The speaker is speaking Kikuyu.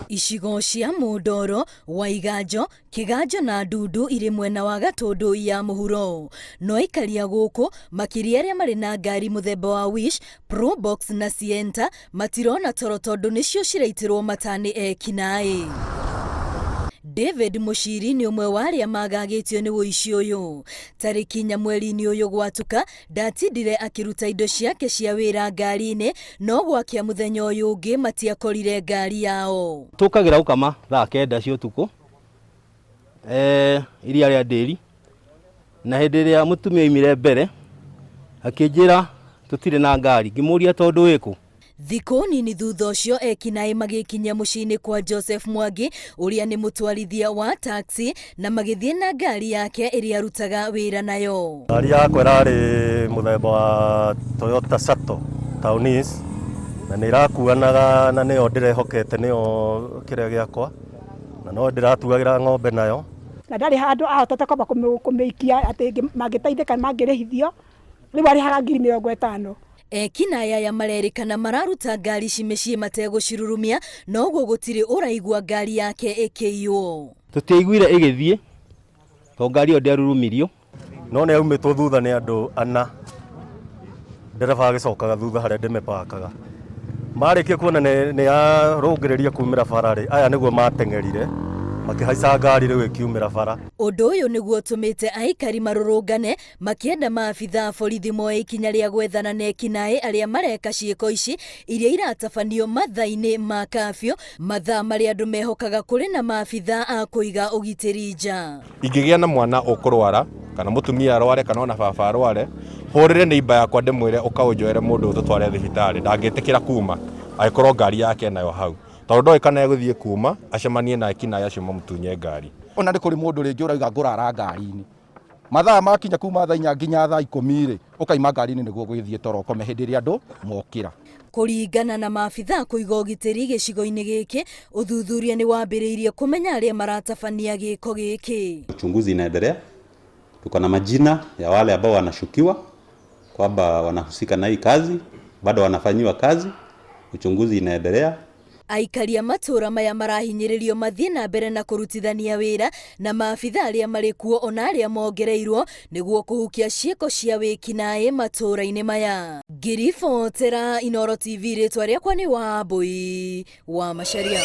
Icigo cia Mũndoro, Waiganjo, Kĩganjo na Ndundu irĩ mwena wa Gatũndũ ya mũhuro. No aikari a gũkũ, makĩria arĩa marĩ na ngari mũthemba wa Wish, Probox na Sienta, matirona toro tondũ nĩcio ciraitĩrwo mata nĩ ekinaĩ. David Mũciri nĩ ũmwe wa arĩa magagĩtio nĩ ũici ũyũ. Tarĩki inya mweri-inĩ ũyũ gwatuka, ndatindire akĩruta indo ciake cia wĩra ngari-inĩ, no gwakĩa mũthenya ũyũ ũngĩ matiakorire ngari yao. Tũkagĩra gũkama thaa kenda cia ũtukũ iria rĩa ndĩri, na hĩndĩ ĩrĩa mũtumia oimire mbere akĩnjĩra tũtirĩ na ngari, ngĩmũria tondũ wĩkũ? Thikũ nini thutha ũcio ekinaĩ magĩkinya mũciĩ-inĩ kwa Joseph Mwangi ũrĩa nĩ mũtwarithia wa taxi na magĩthiĩ na ngari yake ĩrĩa arutaga wĩra nayo. Ngari yakwa ĩrarĩ mũthemba wa Toyota Shuttle Townis na nĩ ĩrakuanaga na nĩyo ndĩrehokete nĩyo kĩrĩa gĩakwa na no ndĩratuagĩra ng'ombe nayo. Na ndarĩ handũ ahotete kwamba kũmĩikia atĩ mangĩteithĩka mangĩrĩhithio, rĩu arĩhaga 50,000. Ekinaĩ aya marerĩkana mararuta ngari ici mĩciĩ mategũcirurumia na ũguo gũtirĩ ũraigua ngari yake ĩkĩiywo. Tũtiaiguire ĩgĩthiĩ tondũ ngari ĩyo ndĩarurumirio. No nĩ aumĩtwo thutha nĩ andũ ana, ndereba agĩcokaga thutha harĩa ndĩmĩpakaga. Marĩkia kuona nĩ yarũngĩrĩria kumĩra bara rĩ, aya nĩguo mateng'erire makĩhaica ngari rĩu ĩkiumĩra bara. Ũndũ ũyũ nĩguo ũtũmĩte aikari marũrũngane makĩenda maabitha a borithi moe ikinya rĩa gwethana na ekinaĩ arĩa mareka ciĩko ici iria iratabanio mathaa-inĩ ma kafyu, mathaa marĩa andũ mehokaga kũrĩ na maabitha a kũiga ũgitĩri nja. Ingĩgĩa na mwana ũkũrwara kana mũtumia arware kana ona baba arware, hũrĩre neighbor yakwa ndĩmwĩre ũka ũnjoere mũndũ ũtũtware thibitarĩ, ndangĩtĩkĩra kuma angĩkorwo ngari yake nayo hau, tondũ ndoĩ kana egũthiĩ kuma acemanie na ekinaĩ acio mamũtunye ngari. Ona nĩ kũrĩ mũndũ rĩngĩ ũrauga ngũrara ngari-inĩ, mathaa makinya kuma thaa inya nginya thaa ikũmi rĩ, ũkaima ngari-inĩ nĩguo ũgĩthiĩ toro ũkome hĩndĩ ĩrĩa andũ mokĩra. Kũringana na maabitha kũiga ũgitĩri gĩcigo-inĩ gĩkĩ, ũthuthuria nĩ wambĩrĩirie kũmenya arĩa maratabania gĩko gĩkĩ. Uchunguzi inaendelea, tuko na majina ya wale ambao wanashukiwa kwamba wanahusika na hii kazi, bado wanafanyiwa kazi, uchunguzi inaendelea. Aikari a matũũra maya marahinyĩrĩrio mathiĩ na mbere na kũrutithania wĩra na maabitha arĩa marĩ kuo ona arĩa mongereirwo nĩguo kũhukia ciĩko cia wĩkinaĩ matũũra-inĩ maya. Ngĩribotera Inooro TV, rĩtwa rĩakwa nĩ Wambũi wa Macharia.